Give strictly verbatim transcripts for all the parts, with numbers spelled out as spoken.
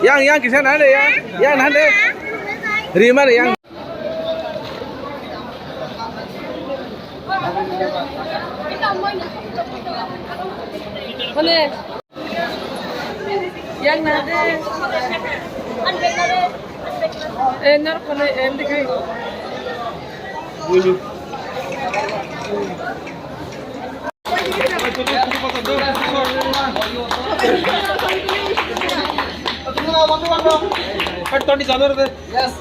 Yang, yang, kisa nande, yang, yang, nande. Rima de, yang. Yang nande. Eh, nor kono, eh, ndi kai. Yes.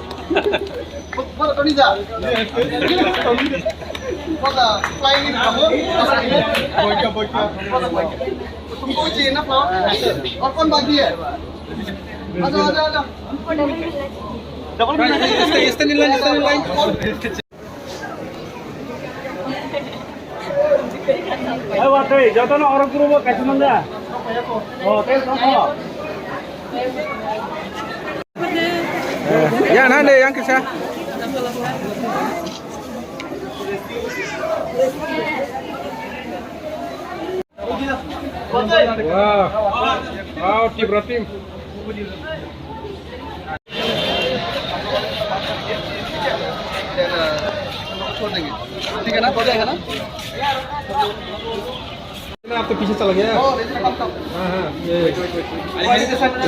Boda, flying in. Boda, boda. Boda, boda. Tumko चाहिए ना फ्लावर? और कौन बाकी है? आजा, आजा, आजा। Double line, line, line. Hai, watwi, jotono oro group o kaisa manja. Oh, thanks, thanks. Ya, nande, yang kisa. Wow. Wow, Tripura team. छोड़ देंगे। ठीक है ना? हो जाएगा ना? ना, आप तो पीछे चला गया। हाँ, हाँ, ये।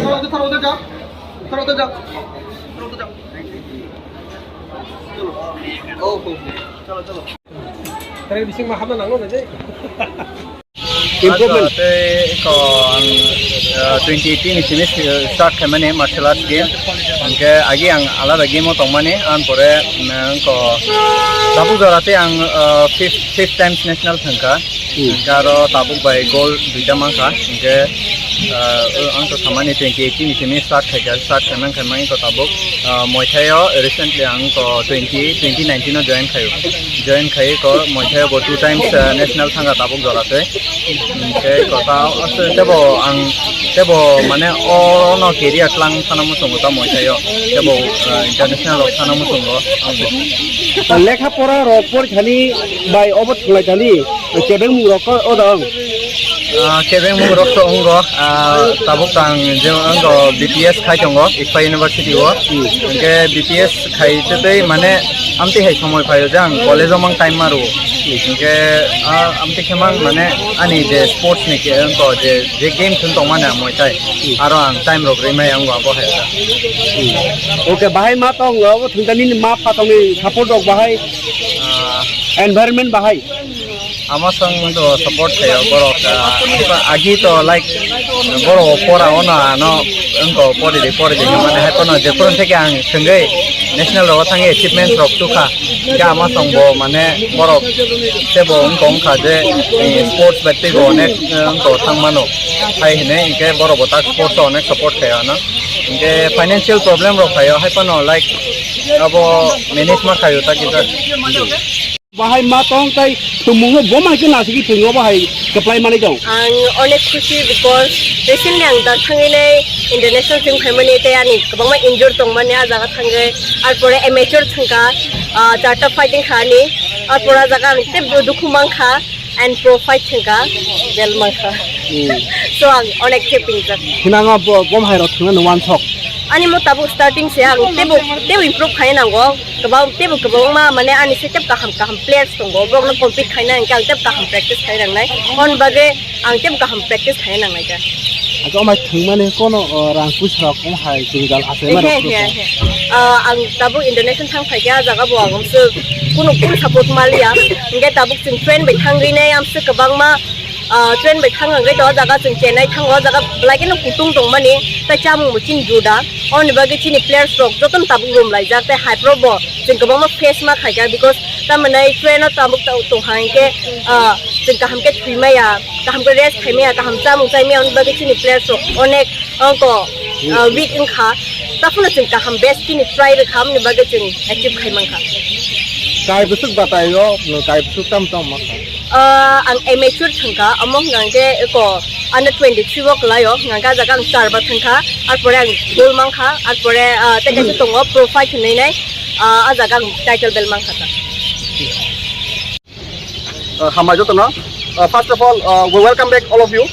थोड़ा उधर, थोड़ा उधर जाओ। थोड़ा उधर जाओ। थोड़ा उधर जाओ। चलो। ओहो। चलो, चलो। Tei bising ma hamna nango na je. Improvement. Tei ko ang, ah, twenty eighteen ni simi, ah, start khaimani martial arts game. Hingke agi ang alada game o tongmani, ang pore, mm, ko tabuk jora tei ang, ah, fifth, fifth times national thangkha. Hmm. Hingke aro tabuk bai gold duita mankha. Hingke, ah, ang to samani twenty eighteen ni simi start khaikha, start khaimang khaimang ko tabuk. Ah, Muay Thai o recently ang ko twenty, twenty nineteen o join khaio. Join khai ko Muay Thai o bo two times, ah, national thangkha tabuk jora tei. Hingke ko ta, ah, tebo ang, tebo mane o no career tlang sana muchungo ta Muay Thai o. Tebo, ah, international rok sana muchungo ang bo. Lekha pora rok por khani bai obo thulai tani kebeng mung rok ko o da ang. Ah, kebeng mung rok to wngo, ah, tabuk tang je wngo B P S khai tongo, Ikpa University o. Hmm. Hingke B P S khai tei mane amtwi hai somoi phaio jang college o mang time maro. Hingke, ah, amtwi khe mang mane ani je sports ni ke wngo je, je game thung tong mane Muay Thai. Hmm. Aro ang time rok rimai wngo abo hai. Hmm. Okay, bahai ma tong abo thung tani ma pha tongni support rok bahai. Ah. Environment bahai. Ama song to support khayo borok, ah, agi to like borok pora ono ano wngko pori di pori di mane hai kono je kono theke ang thangwi national rogo thangwi achievements rok tukha. Hingke ama song bo mane borok tebo wngko wngkha je, eh, sports bai teibo onek, eh, wngko thang mano. Hai hine hingke borok bo tak sports o onek support khayo ano. Hingke financial problem rok khayo hai kono like abo manage ma khayo ta kisa. Bahai ma tong tai tumung o bo mai khe nasigi thwng o bahai kwplai manwi tong. Ang onek khusi because recently ang da thangwi nai international team khaimani tei ani kwbangma injured tongmani ah jaga thangwi. Ar pore amateur thangkha, ah, charta fighting kha ani. Ar pore ah jaga ang tei dukhu mankha and pro fight thangkha, bel mankha. Hmm. So ang onek khe pingjak. Hinang o bo, bo hai rok thangna nung wansok. Ani mo tabuk starting se ang tebo, tebo improve khai nango. Kwbang, tebo kwbangma, mane, ani se tebo kaham kaham players tongo, borokno compete khaina hingke ang tebo kaham practice khai nangnai. On bagwi ang tebo kaham practice khai nangnai kha. Acha, omai thwngmani kono, o, rang puisa rok, om hai, jwngjal asai ma rok. He, he, he. Ah, ang tabuk international thang phaikha, ah jaga bo ang amswk kunu, kunu support maliya. Hingke tabuk chwng train bai thangwi nai, amswk kwbangma, ah, train bai thang hwnkhe to, o jaga chwng Chennai thango, o jaga belai kheno kutung tongmani, tei chamung bo chini juda. Oni bagwi chini players rok jotono tabuk rom laijak, tei hai phuru bo chwng kwbangma face ma khaikha, because tamoni train o tabuk ta-, tong hai hwnkhe, ah, chwng kaham khe thwi maya, kaham khe rest khai maya, kaham chamung chai maya, oni bagwi chini players rok onek ongko, ah, weak wngkha. Taphano chwng kaham best chini try rwkha, amoni bagwi chwng achieve khai mankha. Kai bwswk batai o, kai bwswk tam tam ma kha? Ah, ang amateur thangkha, omo hwnkha hwnkhe eko under twenty three o kwlaio, hwnkha hwnkhe ah jaga ang charba thangkha, arpore ang gold mankha, arpore, ah, tei kaisa tongo pro fight hinwi nai, ah, ah jaga ang title belt mankha ta. Uh, hambai jotono. Uh, first of all, uh, we welcome back all of you.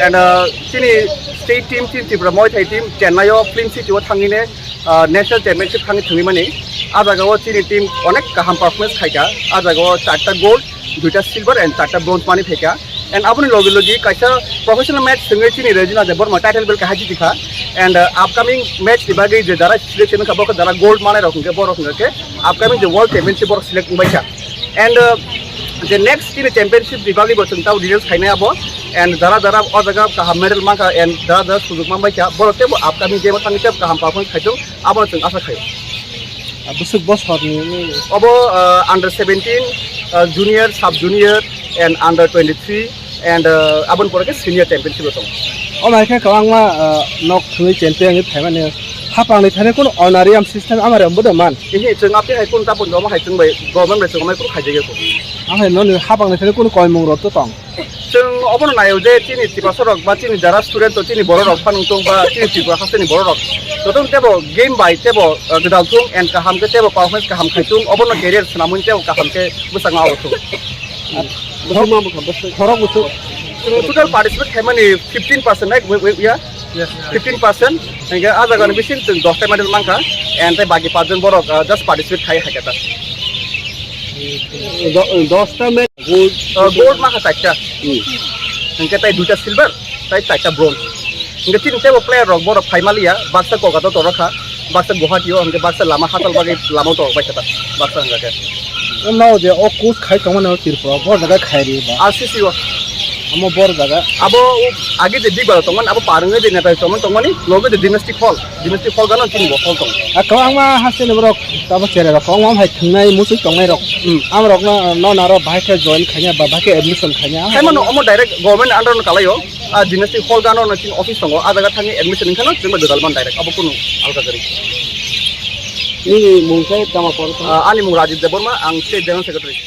And, uh, chini state team, chini Tripura Muay Thai team, Chennai o Film City o thangine, uh, national championship thangwi thangwi mani. A jaga o chini team onek kaham performance khaika. A jaga o charta gold, duita silver and charta bronze mani phaika. And aboni logi logi kaisa professional match thangwi chini Rajina Debbarma title belt kahai jitikha. And, uh, upcoming match ni bagwi je jara selection wngkha, bo jara gold manai rok hwnkhe, borok hwnkhe upcoming je world championship borok select wngbaikha. And, uh, the next in championship ni bagwi bo chwng tabo details khainai abo. And jara jara o jaga kaham medal mankha and jara jara sujuk manbaikha, borok tebo upcoming game o thangwi tebo kaham performance khaithung, abo chwng asa khaio. Ah, bwswk bosorni? Obo, uh, under seventeen, uh, junior, sub junior and under twenty-three and, uh, aboni pore khe senior championship o tongo. O mai khe kwbangma, uh, nok thwngwi champion wngwi phaimani. Hapangni thani kunu honorarium system amari ombo de man? Ehe, chwng aphi hai kunu tapon omo hai chwng bai government bai chwng amai kunu khaijagya kunu. Ang hai noni hapangni thani kunu koimung rok to tong? Chwng obono naio je chini Tiprasa rok ba chini jara student to chini borok rok phano tong ba chini Tripura hasteni borok rok. Joto tebo game bai tebo, uh, gwdal thung and kaham khe tebo performance kaham khai thung, obono career swnamwi tebo kaham khe bwskango abo thung. Bwswk ma bwkha, bwswk. Khorok bwswk. Chwng total participate khaimani fifteen percent nai wi-, wi-, ya. Yes. Fifteen percent. Hingke a jaga ni bisin chwng dosta medal mankha. And tei baki pachjon borok, uh, just participate khai hai khe ta. Do-, dosta medal. Gold. Uh, gold mankha charta. Hmm. Hingke tei duita silver, tei charta bronze. Hingke chini tebo player rok borok phai maliya, baksa Kolkata o tongkha, baksa Guwahati o, hingke baksa lama hatal bagwi lama o tongbaikha ta, baksa hingke. O nao je o coach khai tongmani o Tripura, bor jaga khai ri ba? R C C o. Amo bor jaga. Abo o age je Big Brother tongmani, abo par wngwi je neta tongmani, tongmani, loge je Dynasty Hall, Dynasty Hall gana chini bo hall tong. A kwbangma hasteni borok, tabo cherai rok, kwbangma hai thwngnai, muchung tongnai rok. Hmm. Am rok no, no naro bahai khe join khaina, ba bahai khe admission khaina. Hai mano omo direct government under no kalai o. A Dynasty Hall gano na chini office tongo, a jaga thangwi admission wngkhano chwngno gwdal man direct, abo kunu alka gari. Nini mung khe tama por? Ah, ani mung Rajiv Debbarma, ang state general secretary.